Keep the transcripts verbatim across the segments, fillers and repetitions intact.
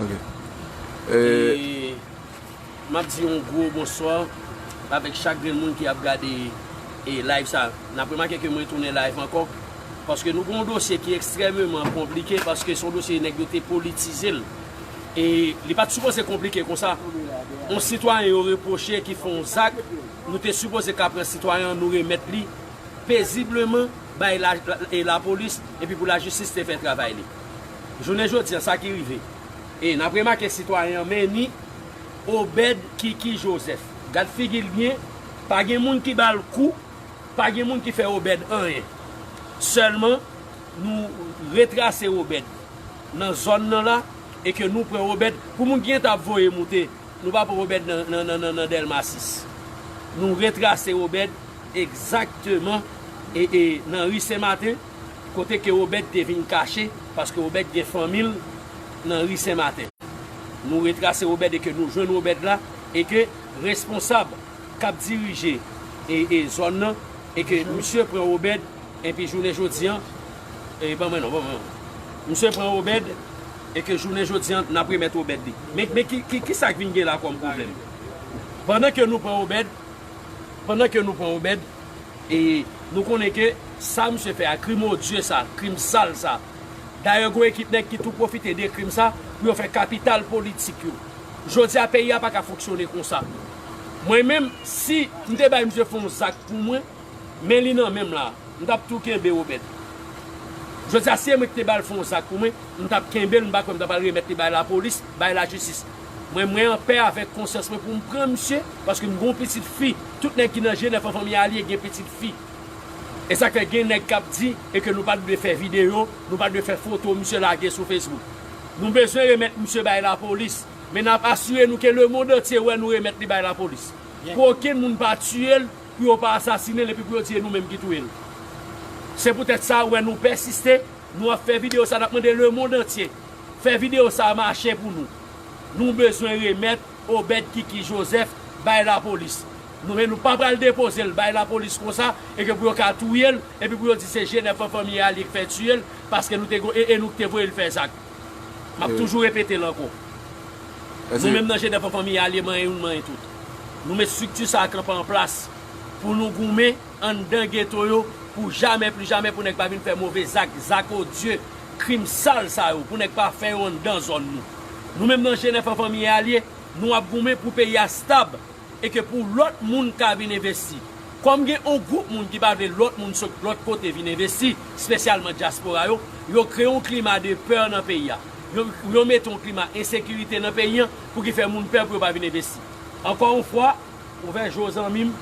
Ok. E m ap di yon gwo bonswa avèk chak grenn moun ki ap gade e live sa. N ap remake ke mwen retounen live ankò, paske nou gen yon dosye ki ekstrèmeman konplike, paske se yon dosye nèg yo te politize l. E li pa t sipoze konplike konsa. Yon sitwayen yo repwoche ki fè yon zak, nou te sipoze ka pran sitwayen an, nou remèt li pezibleman bay la, la, e lapolis, epi pou lajistis te fè travay li. Jounen jodi an, sa ki rive. E n ap remake sitwayen an, men ni Obed Kiki Joseph. Gad figi l byen, pa gen moun ki ba l kou, pa gen moun ki fè Obed anyen. Sèlman, nou retrase Obed nan zòn nan la, e ke nou pran Obed, pou moun ki gentan ap voye moute, nou pa pran Obed nan, nan, nan, nan, nan Dèlma sis. Nou retrase Obed egzakteman e, e nan ri Senmaten, kote ke Obed te vin kache, paske Obed gen fanmi l nan ri Senmaten. Nou retrase Obed e ke nou jwenn Obed la, e ke responsab k ap dirije e, e zòn nan, e ke misye pran Obed, epi jounen jodi an, e ban mwen non, ban mwen non. Misye pran Obed, e ke jounen jodi an, n ap remèt Obed li. Men, men ki, ki, ki sa k vin gen la kòm pwoblèm? Pandan ke nou pran Obed, pandan ke nou pran Obed, e nou konnen ke sa misye fè a, krim odye sa, krim sal sa. Dayè, gon ekip nèg ki tou pwofite de krim sa pou yo fè kapital politik yo. Jodi a, peyi a pa ka fonksyone konsa. Mwen menm, si m te bay misye fè yon zak pou mwen, men li nan men m la, m t ap tou kenbe Obed. Jodi a, si e mwen ki te ba l fè yon zak pou mwen, m t ap kenbe l, m pa kwè m t ap al remèt li bay lapolis, bay lajistis. Mwen, mwen anpè avèk konsyans mwen pou m pran misye, paske m gen yon pitit fi. Tout nèg ki nan G nèf an fanmi alye gen pitit fi. E sa k fè gen nèg k ap di e ke nou pa t dwe fè videyo, nou pa t dwe fè foto misye lage sou Facebook. Nou bezwen remèt misye bay lapolis, men n ap asire nou ke lemonn antye wè nou remèt li bay lapolis. Pou okenn moun pa tiye l, pou yo pa asasinen l epi pou yo di e nou menm ki touye l. Se poutèt sa ou wè nou pèsiste, nou ap fè videyo sa, n ap mande lemonn antye fè videyo sa mache pou nou. Nou bezwen remèt Obed Kiki Joseph bay lapolis. Nou menm nou pa pral depoze l bay lapolis konsa, e ke pou yo ka touye l, epi pou yo di se G nèf an fanmi alye k fè tiye l, paske nou te go-, e, e nou k te voye l fè zak. M ap toujou repete l ankò. Nou menm nan G nèf an fanmi alye, manyen youn, manyen tout. Nou met estrikti sa a kanpe an plas pou nou goumen anndan geto yo pou jamè, pli jamè, pou nèg pa vin fè move zak, zak odye, krim sal sa yo, pou nèg pa fè yo anndan zòn nou. Nou menm nan G nèf an fanmi alye, nou ap goumen pou peyi a stab e ke pou lòt moun ka vin envesti. Kòm gen yon gwoup moun ki pa vle lòt moun sot lòt kote vin envesti, espesyalman dyaspora yo, yo kreye yon klima de pè nan peyi a. Yo, yo mete yon klima ensekirite nan peyi an pou ki fè moun pè pou yo pa vin envesti. Ankò yon fwa, ouvè je w zanmi m,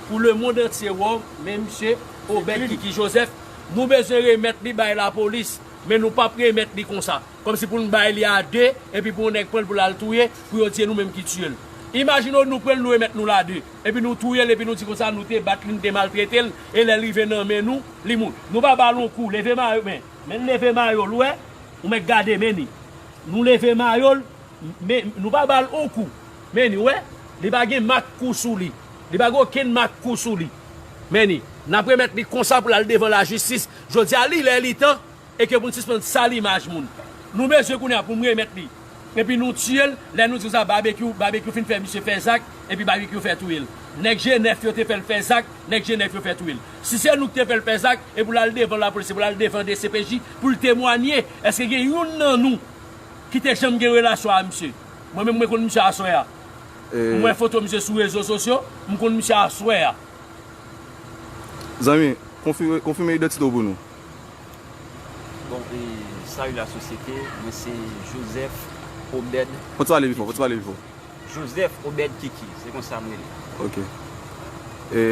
pou lemonn antye wè w, men misye Obed Kiki Joseph, nou bezwen remèt li bay lapolis, men nou p ap remèt li konsa. Kòmsi pou n bay li a de, epi pou yon nèg pran l pou l al touye, pou yo di e nou menm ki tiye l. Imajine w nou pran l, nou remèt nou l a de, epi nou touye l, epi nou di konsa nou te bat li, nou te maltrete l, e lè l rive nan men nou, li mouri. Nou pa ba l yon kou, leve mayo, men, men leve mayo l, ou wè, ou mèt gade, men ni. Nou leve mayo l, men nou pa ba l yon kou, men ni, ou wè, li pa gen mak kou sou li, li pa gen okenn mak kou sou li. Men ni, n ap remèt li konsa pou l al devan lajistis. Jodi a, li lè, li tan, e ke pou n sispann sal imaj moun. Nou bezwen kounye a pou n remèt li. Epi nou tiye l, lè nou di konsa, Babekyou, Babekyou fin fè misye fè zak, epi Babekyou fè touye l. Nèg G nèf yo te fè l fè zak, nèg G nèf yo fè touye l. Si se nou ki te fè l fè zak, e pou l al devan lapolis, e pou l al devan D C P J, pou l temwanye, èske gen youn nan nou ki te janm gen relasyon a misye? Mwen menm, mwen konn misye aswè a. M wè foto misye sou rezo sosyo, m konn misye aswè a. Zanmi, konfime, konfime idantite w pou nou. Bon, e, salut la société, mwen se Joseph Obed. Fò w pale pi fò, fò w pale pi fò. Joseph Obed Kiki, se konsa m rele. Ok. E,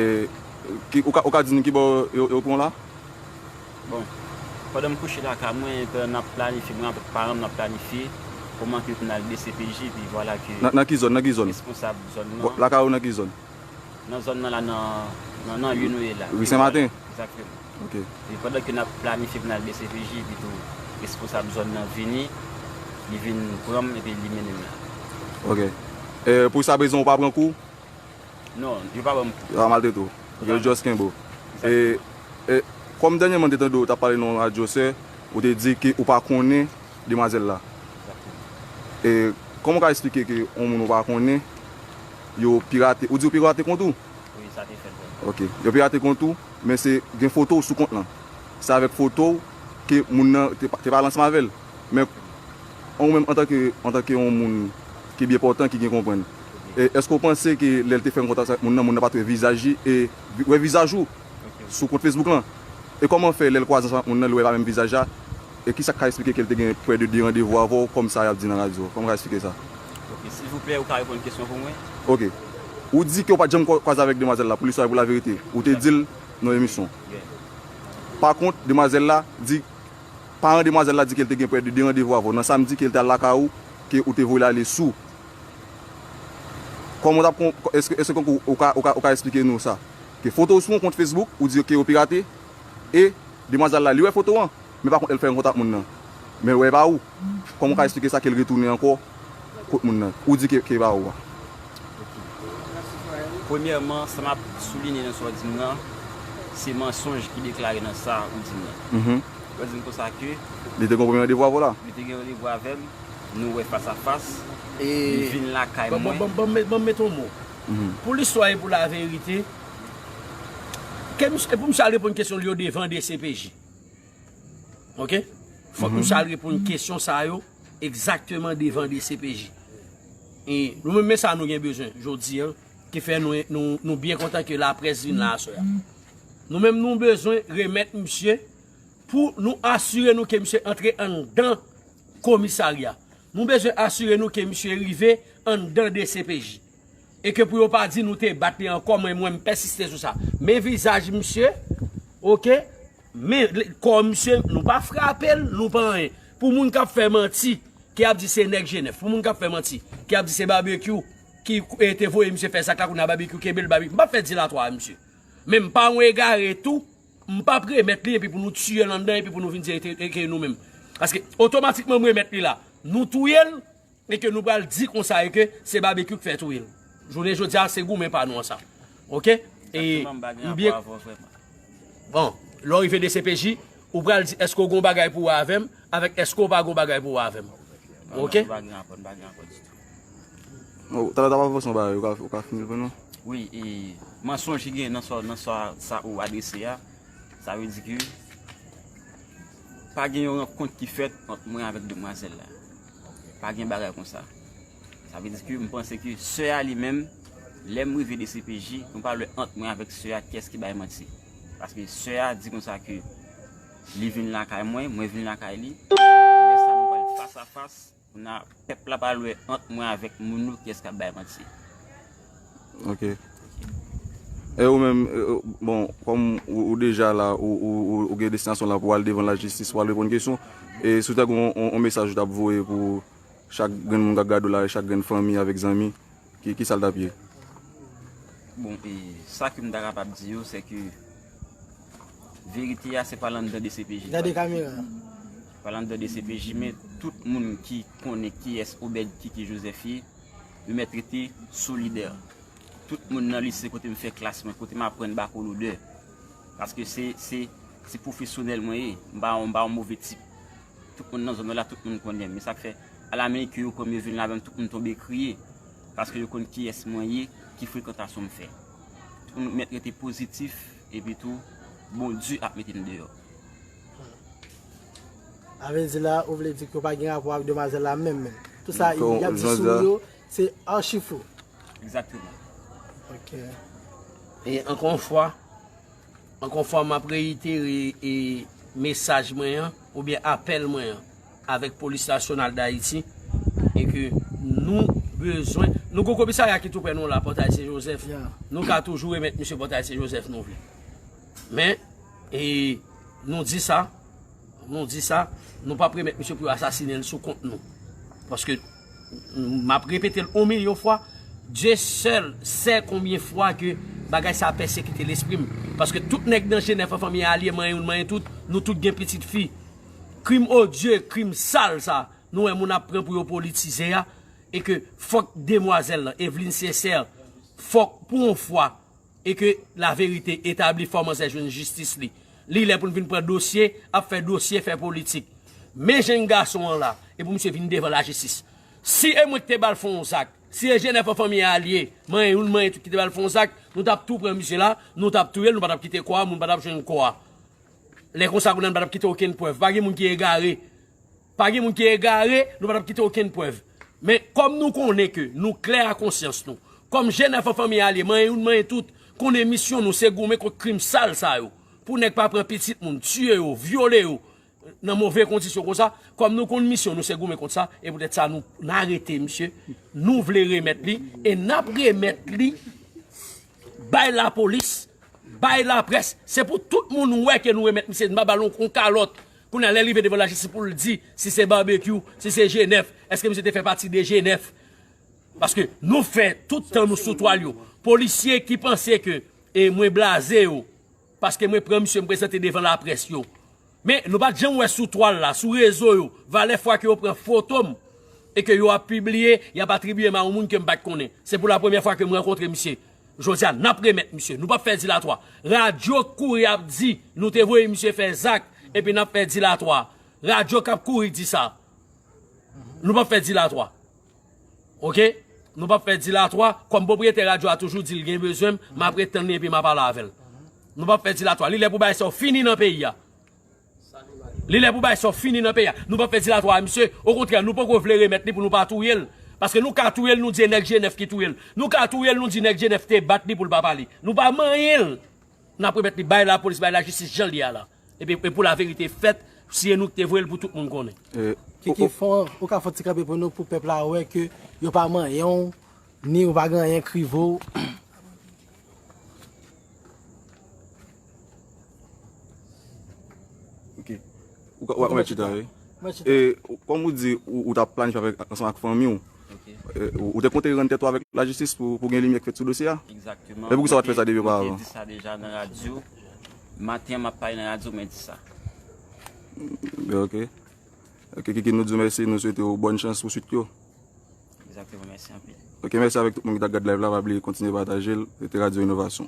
ki, ou ka, ou ka di nou ki bò yo, yo pran w la? Bon, pandan m kouche lakay mwen, pandan n ap planifye, mwen avèk paran m, n ap planifye kòman ke pou n al D C P J, epi vwala ke... Nan, nan ki zòn, nan ki zòn? Responsab zòn nan. Lakay ou nan ki zòn? Nan zòn nan la, nan, nan, nan lye nou ye la. Ri Sen Maten? Egzakteman. Ok. E pandan ke n ap planifye pou n al D C P J, epi tou responsab zòn nan vini, li vin pran m epi li mennen m la. Ok. E, pou sa prezan, ou pa pran kou? Non, yo pa ban m kou. Yo pa maltrete w. Ok, yo just kenbe w. Egzakteman. E, e, kòm dènyèman m te tande w t ap pale nan yon radyo, sè, ou te di ke ou pa konnen demwazèl la. Egzakteman. E kòman w ka eksplike ke yon moun ou pa konnen, yo pirate, ou di yo pirate kont ou? Wi, sa te fèt vre. Ok. Yo pirate kont ou, men se gen foto w sou kont lan. Se avèk foto w ke moun nan te, te pale ansanm avè l. Men ou menm antanke, antanke yon moun ki byen pòtan, ki gen konprann, e èske w panse ke lè l te fè yon kontak avèk moun nan, moun nan pa t wè vizaj li e wè vizaj ou sou kont Facebook lan? E kòman fè lè l kwaze ansanm ak moun nan, li wè pa menm vizaj la? E kisa k ka eksplike ke l te gen prè de de randevou avè w, kòm sa y ap di nan radyo? Kòman w ka eksplike sa? Ok, silvouplè, ou ka reponn kesyon pou mwen? Ok. Ou di ke w pa t janm kwa- kwaze avèk demwazèl la, pou listwa e pou laverite. Ou te di l nan emisyon. Pa kont, demwazèl la di, paran demwazèl la di ke l te gen prè de de randevou avè w nan samdi, ke l te al lakay ou, ke ou te voye l ale sou. Kòman w t ap kon- èske, èske ou, ou ka, ou ka, ou ka eksplike nou sa? Ke foto w sou yon kont Facebook, ou di ke yo pirate, e demwazèl la, li wè foto an, men pa kont, lè l fè yon kontak moun nan, men l wè pa ou. Kòman w ka eksplike sa ke l retounen ankò kot moun nan? Ou di ke, ke pa ou a. Premyèman, sa m ap soulinye nan sa w di m nan, se mansonj ki deklare nan sa ou di m nan. Mhm. Ou di m konsa ke Li te gen yon premye randevou avè w la? Li te gen randevou avè m, nou wè fas a fas, li vin lakay Ban mwen. ban ban ban ban m mete yon mo. Pou listwa e pou laverite, ke misye, e pou misye al reponn kesyon li yo devan D C P J. Ok? Fòk misye al reponn kesyon sa yo egzakteman devan D C P J. E nou menm, men sa nou gen bezwen jodi an, ki fè nou, nou, nou byen kontan ke laprès vin la aswè a. Nou menm, nou bezwen remèt misye pou nou asire nou ke misye antre anndan komisarya. Nou bezwen asire nou ke misye rive anndan D C P J. E ke pou yo pa di nou te bat li ankò, mwen, mwen, m pèsiste sou sa. Men vizaj misye, ok? Men kò misye, nou pa frape l, nou pa anyen. Pou moun k ap fè manti, ki ap di se nèg Jenèf, pou moun k ap fè manti, ki ap di se Babekyou ki, e, te voye misye fè zak la, kounye a Babekyou kenbe l, Babekyou. M p ap fè dilatwa a misye. Men m pa yon egare tou, m p ap remèt li epi pou nou tiye l anndan epi pou nou vin di e ke nou menm. Paske otomatikman m remèt li la, nou touye l, e ke nou pral di konsa e ke se Babekyou k fè touye l. Jounen jodi a, se goumen pa nou an sa. Ok? E Egzakteman, m pa gen m byen rapò avè w vrèman. Bon, lè w rive D C P J, ou pral di èske w gen yon bagay pou wè avè m, avèk èske w pa gen yon bagay pou wè avè m. Ok? Non, nou pa gen rapò, nou pa gen rapò ditou. Oh, talè w t ap avanse yon bagay, ou ka, ou ka fini l pou nou? Wi, e mansonj ki gen nan sa, nan sa, sa ou adrese a, sa vle di ke pa gen yon rankont ki fèt ant mwen avèk demwazèl la. Pa gen bagay konsa. Sa vle di ke m panse ke sè a li menm, lè m rive D C P J, nou pral wè ant mwen avèk sè a kiyès ki bay manti. Paske sè a di konsa ke li vin lakay mwen, mwen vin lakay li. Lè sa nou pral fas a fas, kounye a pèp la pral wè ant mwen avèk moun yo kiyès k ap bay manti. Ok. E ou menm, e, bon, kòm ou, ou deja la, ou, ou, ou, ou gen destinasyon la pou al devan lajistis, pou al reponn kesyon, e si w ta gen yon, yon, yon mesaj ou t ap voye pou chak grenn moun k ap gade w la, e chak grenn fanmi avèk zanmi, ki, ki sa l t ap ye? Bon, e sa ke m ta kapab di yo, se ke verite a se pa l anndan D C P J. Gade kamera. Pa l anndan D C P J, men tout moun ki konnen kiyès Obed Kiki Joseph ye, yo mèt rete solidè. Tout moun nan lise kote m fè klas mwen, kote m aprann bakolodè. Paske se, se, se pwofesyonèl mwen ye. M pa, m pa yon move tip. Tout moun nan zòn nan la, tout moun konnen m. Men sa k fè, alamennke yo pran m, yo vin la avè m, tout moun tonbe kriye. Paske yo konn kiyès mwen ye, ki frekantasyon m fè. Tout moun mèt rete pozitif, epi tou, Bondye ap mete m deyò. A vle di la, ou vle di ke w pa gen rapò avèk demwazèl la menm menm. Tout sa y ap di sou ou yo, se achi fo. Egzakteman. Ok. E ankò yon fwa, ankò yon fwa, m ap reyitere e mesaj mwen an, oubyen apèl mwen an, avèk Polis Nasyonal Dayiti, e ke nou bezwen, nou gon komisarya ki tou prè nou la, Pòtay Sen Jozèf, nou ka toujou remèt misye Pòtay Sen Jozèf nou vle. Men, e nou di sa, nou di sa, nou p ap remèt misye pou yo asasinen l sou kont nou. Paske, m ap repete l yon milyon fwa, Dye sèl sè konbyen fwa ke bagay sa a pèsekite lespri m. Paske tout nèg nan Jenèf an, fanmi a, alye mwen, youn mwen, tout, nou tout gen pitit fi. Krim odye, krim sal sa, nou wè moun ap pran pou yo politize a, e ke fòk demwazèl lan, Evelyne Sincère, fòk pou yon fwa, e ke laverite etabli, fò manzè jwenn jistis li. Li lè pou l vin pran dosye, ap fè dosye, fè politik. Men jèn gason an la, e pou misye vin devan lajistis. Si e mwen ki te ba l fè yon zak, si e G nèf an fanmi alye, manyen youn, manyen tout ki te ba l fè yon zak, nou t ap tou pran misye la, nou t ap touye l, nou pa t ap kite kò a, moun pa t ap jwenn kò a. Lè konsa, kounye a nou pa t ap kite okenn prèv. Pa gen moun ki egare. Pa gen moun ki egare, nou pa t ap kite okenn prèv. Men, kòm nou konnen ke nou klè a konsyans nou, kòm G nèf an fanmi alye, manyen youn, manyen tout, konnen misyon nou se goumen kont krim sal sa yo. Pou nèg pa pran pitit moun, tiye yo, vyole yo, nan move kondisyon konsa, kòm nou konn misyon nou se goumen kont sa, e poutèt sa nou, n arete misye, nou vle remèt li, e n ap remèt li bay lapolis, bay laprès. Se pou tout moun wè ke nou remèt misye, n pa ba l yon, yon kalòt. Kounye a, lè l rive devan lajistis pou l di si se Babekyou, si se G nèf, èske misye te fè pati de G nèf? Paske nou fè tout tan nou sou twal yo. Polisye ki panse ke, e, mwen blaze yo, paske mwen pran misye, m prezante devan laprès yo. Men, nou pa t janm wè sou twal la, sou rezo yo, valè fwa ke yo pran foto m e ke yo ap pibliye, y ap atribiye m a yon moun ke m pa t konnen. Se pou la premyè fwa ke m rankontre misye. Jodi a, n ap remèt misye. Nou p ap fè dilatwa. Radyo k kouri ap di, nou te voye misye fè zak, epi n ap fè dilatwa. Radyo k ap kouri di sa. Nou p ap fè dilatwa. Oke? Nou p ap fè dilatwa. Kòm pwopriyetè radyo a toujou di l gen bezwen m, m ap ret tann li epi m a pale avè l. Nou p ap fè dilatwa. Li lè pou bagay sa yo fini nan peyi a. Li lè pou bagay sa yo fini nan peyi a. Nou p ap fè dilatwa a misye. Okontrè, nou poko vle remèt li pou nou pa touye l. Paske nou ka touye l, nou di e nèg G nèf ki touye l. Nou ka touye l, nou di nèg G nèf te bat li pou l pa pale. Nou pa manyen l. N ap remèt li bay lapolis, bay lajistis jan l ye a la. Epi, e pou laverite fèt, si e nou ki te voye l pou tout moun konnen. E, Kiki, fon, ou ka fè yon ti kanpe pou nou, pou pèp la wè ke yo pa manyen w, ni ou pa gen anyen k rive w. Ok. Ou ka, ou ka mèt chita, wi. Mèt chita. E, kòm ou di, ou, ou t ap planifye avèk, ansanm ak fanmi w. Ok. E, ou, ou te konte rann tèt ou avèk lajistis pou, pou gen limyè k fèt sou dosye a? Egzakteman. Men poukisa w pa t fè sa depi oparavan? Mwen te di sa deja nan radyo. Maten an, m ap pale nan radyo, mwen di sa. Ben, ok. Ok, Kiki, nou di w mèsi, nou swete w bòn chans pou swit yo. Egzakteman, mèsi anpil. Ok, mèsi avèk tout moun ki t ap gad live la, pa bliye kontinye pataje l, se te Radyo Inovasyon.